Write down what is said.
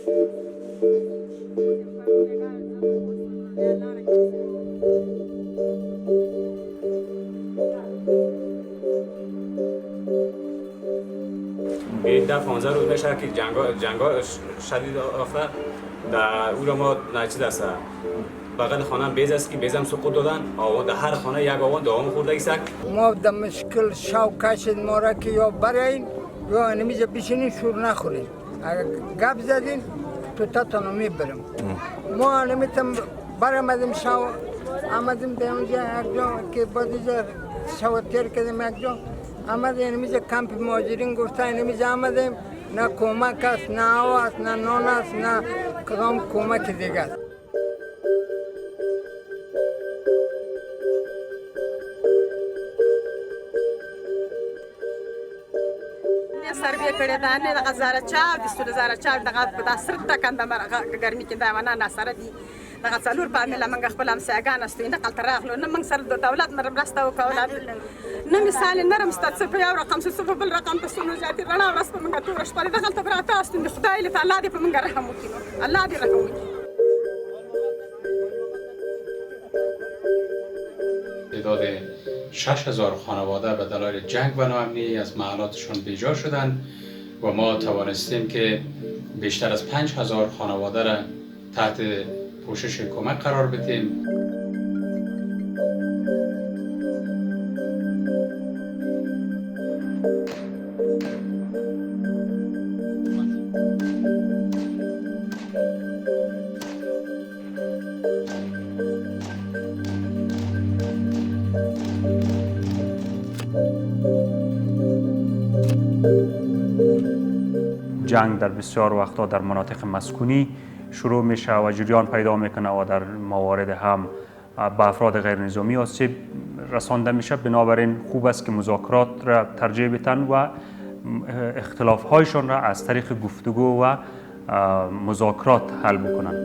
ده 15 روز میشه که جنگا شدید آفته در او را ما نچید است. بغل خانه بیز است که بیزم سقوط دادن. آوان در هر خانه یک آوان دوام خورده ایسک. ما در مشکل شو کشید ما را که یا براین یا انمیزه بشینین شور نخورین. اگر گپ زدین تو تاتانو میبرم. ما انمیتم برآمدیم شو آمدیم در اونجا یک جا که بعد شو تیر کردیم یک جا آمدیم انمیزه کمپ مهاجرین گفته انمیزه آمدیم نه کمک است نه آب است نه نان است نه کدام کمک دیگه است. سروې کړې ده نه دغه زاره چاو دي سور زاره چاو دغه په دا سر ټکنده مرغه ګرمي کې دا ونه نه سره دي دغه څلور فامیله موږ خپل همسایګان استو نه قلت راغلو نه موږ سره د دولت مرسته وکوله نه مثال نرم ست څه په یو رقم څه په بل رقم ته څومره زیاتې رڼا ورځ په موږ توره شپه دغلته پراته استو خدای له الله دې په موږ رحم وکړي الله دې رحم وکړي. تعداد 6000 خانواده به دلایل جنگ و ناامنی از محلاتشون بیجا شدند و ما توانستیم که بیشتر از 5000 خانواده را تحت پوشش کمک قرار بدیم. جنگ در بسیار وقتها در مناطق مسکونی شروع میشه و جریان پیدا میکنه و در موارد هم به افراد غیر نظامی آسیب رسانده میشه. بنابراین خوب است که مذاکرات را ترجیح بدن و اختلاف هایشان را از طریق گفتگو و مذاکرات حل بکنن.